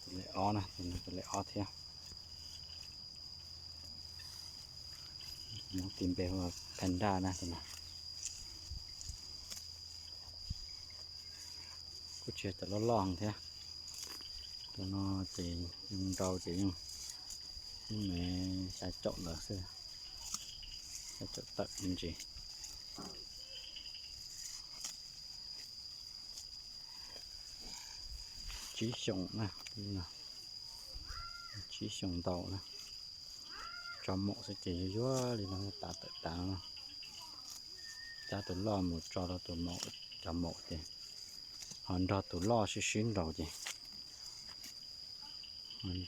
Tus lej ob na, tus no tus lej ob thiab. Muab tis npe hu ua Panda na tus no. Kuj tsis yog cov loj loj heev thiab. Tus no ces zoo nrau ces yeej me xya caum ntawd xwb, xya caum tawm me ntsis. Tsib xyoos na, tsib xyoos ntau na. Tso maum xwb ces yuag yuag li no, tav tawm tav no. Cab tus loj mus tso rau tus maum, cov maum ces ho nrog tus loj sib sib nraus ces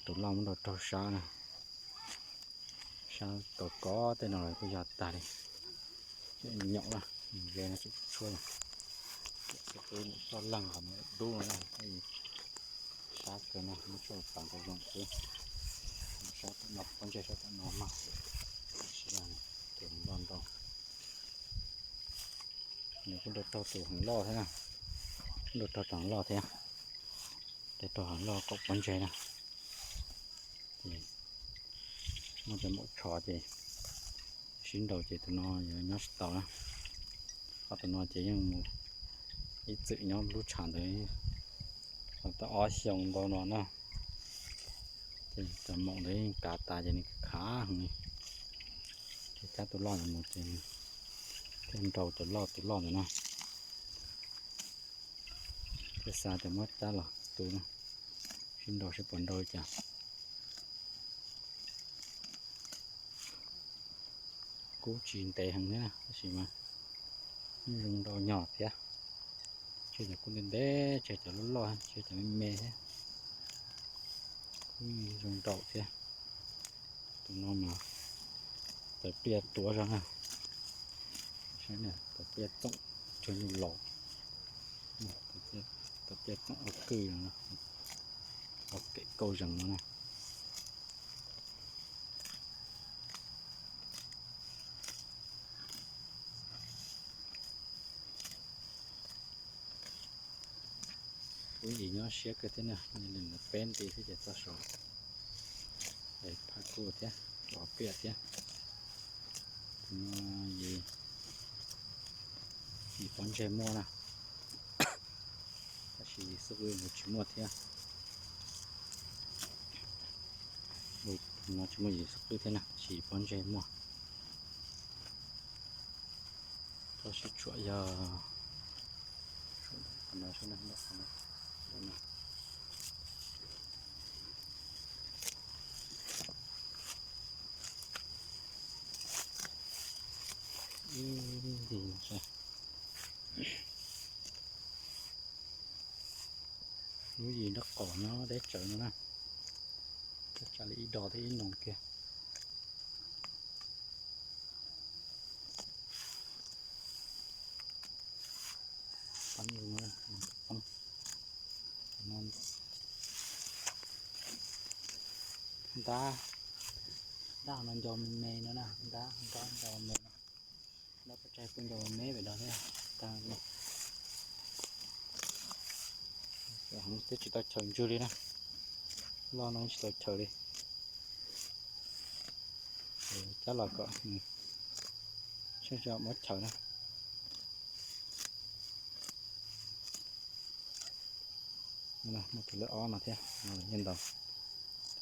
tus loj muab rau raug sab na. Sab kov kov tej no los kuj yog tag li. Nyob na, ze no tshuab, xib qwb toj leeg qhov dub no na. Sab kawg no muab tshuaj pas nkaus zoo xwb. Sab tom no pob ntseg sab tom no mas, tus loj ntau. Nws kuj rau raug tus heev loj thiab na, kuj rau raug tus heev loj thiab, rau raug heev loj kaum pob ntseg na. Ces muaj cov maum tshov ces sib nraus ces tus no yuav nyob tsis tau na. Ho tus no ces yeej mus ib txwm nyob lub tshav ntawd tau ob xyoos nkaus no na. Ces cov maum ntawd yeej kav tas ces nws khav heev li. Ces cab tus loj ntawd mus ces thiaj nrau cov loj tus loj ntawd na. Thiaj xav tias muab cab los tu na, sib nraus seb puas nrau li cas. Kub tsis ntev heev thiab na, tab sis mas yeej zoo nrau nyog thiab. Tseg cov kub ntev ntev, tseg cov loj loj, tseg cov me me thiab. Kub zoo nrau thiab. Tus no mas tawv pliaj tuav zog na. Saib na, tawv pliaj txoom cuag nyuj laus. Tawv pliaj txoom ua kwj, ua kem kauj zeeg no na. Lub yim nyob siab kawg thiab na, li lawm peb nti xwb ces txog saud. Es phaj kuj thiab, tsov pliaj thiab. Tus no yim, yim pob ntseg muaj na, tab sis xub qwb mus tsis muaj thiab. Tus no tsis muaj yim xub qwb thiab na, tab sis yim pob ntseg muaj. Tau sib tshuam yog Ib ntsis no, lub yim nraub qaum nyob deb tsawv no na, tsam li ib dos thiab ib noog kiag. Ntab, ntab no ncau me me no na, ntab ntab ncau me no, ntab pov tseg kuj ncau me me pem no thiab. Tag no, twb tsis tau chaws ntswg li na, loj no tsis tau chaws li. Cab los kom tsheej tso muab chaws na. Muaj tus lej ob no thiab, no yeej ntau,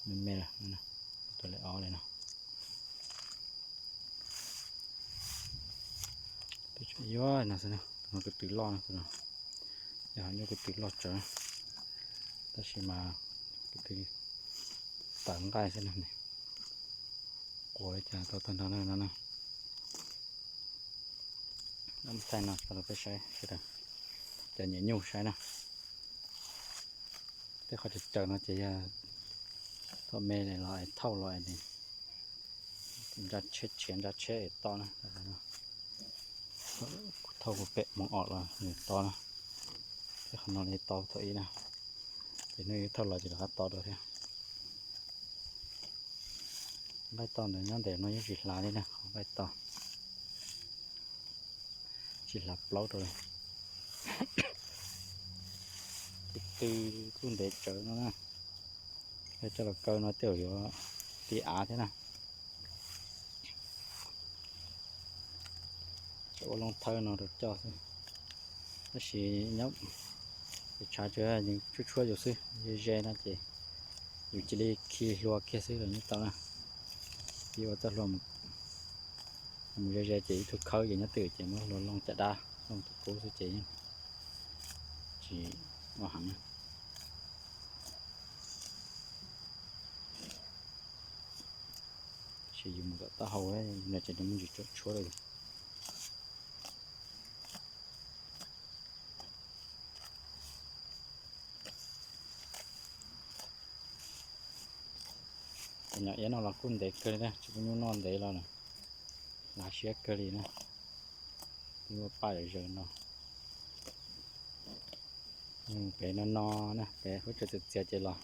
me me lawm, tus lej ob li no. Twb tseem yuav no xwb, tus no ko tw loj no, tus no yog nyuj ko tw loj tsawv, tab sis mas ko tw tawv nqaij xwb no. Quas li cas tau tag nrho no na. Thaij no rau peb saib sawv daws, cov nyiam nyuj saib na. Tej qhov caws caws no ces yog thaum me los es thauj los es nra tsheb, tshiav nra tsheb es to na. Thauj kuv pem moo om los nws to na. Tej qhov no li to thaum ib na, ces hnub thauj los ces rov qab to dua thiab. Nqaij to ntawd nyob ntawm no yeej tsis hlav li na, qhov nqaij to tsis hlav plaub rau li. Tus tw kuj ntev tsawv no na. Yog coj los kaw no tej zaum yuav ti av thiab na. Tsuas ua loo thawb no rau coj xwb. Tab sis nyob tshav tsuas tshuab tshuab yus xwb, ze ze no ces yus cia li khi hlua kiag xwb los yeej tau na. Ib ua txoj hlua mus ze ze ces ib tug khawb ces nyob twj ywm ces muab hlua looj caj dab looj tus kub xwb ces yeej tsis muaj heev na. Tab sis yus mus tom taub hau no ces nws muaj ntsis tshuab tshuab rau yus. Cov nyom iab no los kuj ntev kawg li na, tsis muaj nyuj noj ntev los lawm, lav siab kawg li na. Muaj paj zawm zaws no. Pem no no na, pem hub tsuas txias txias ces los,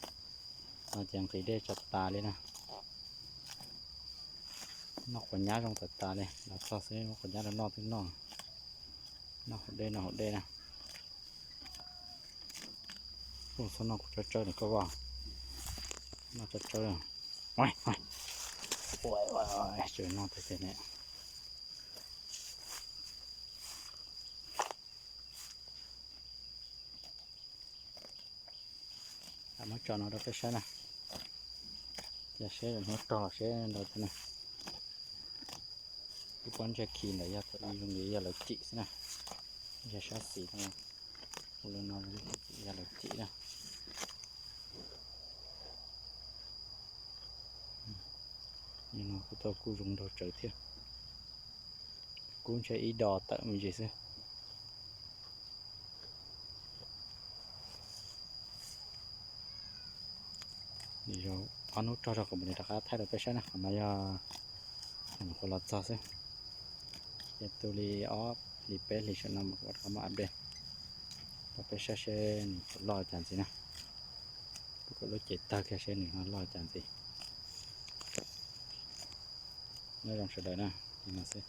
no ces nqis dej tso tas li na. Noj quav nyab zoo tas tas li, los txog xwb muab quav nyab rau noj twb noj. Noj haus dej, noj haus dej na. Txhob noj kuv tsawb tsawb lawm koj vaj. Noj tsawb tsawb. Tsis noj tag ces ne. Muab tso no rau peb saib na. Ces seb hnub rog los seb ntau thiab na. Ib pob ntseg khi ntawd yog thaum ub zoo li yog lawv cim xwb na. Ntseg sab xis no, ua li no yog lawv cim na. Nim no kuj tau kuj zoo nraug tsawv thiab. Kub ntshe ib do tawm me ntsis xwb. Ob hnub rog rau kuv mam li rov qab thaij rau peb saib na, qhov no yog nyuam qhuav los txog xwb. Ces tu li ob hlis peb hlis saum no mas kuv rov qab muab update rau peb saib seb nws puas loj cas ntxiv na. Kuv kom lub cev tawg kiag seb nws ho loj cas ntxiv. Nyob zoo sawv daws na, li no xwb.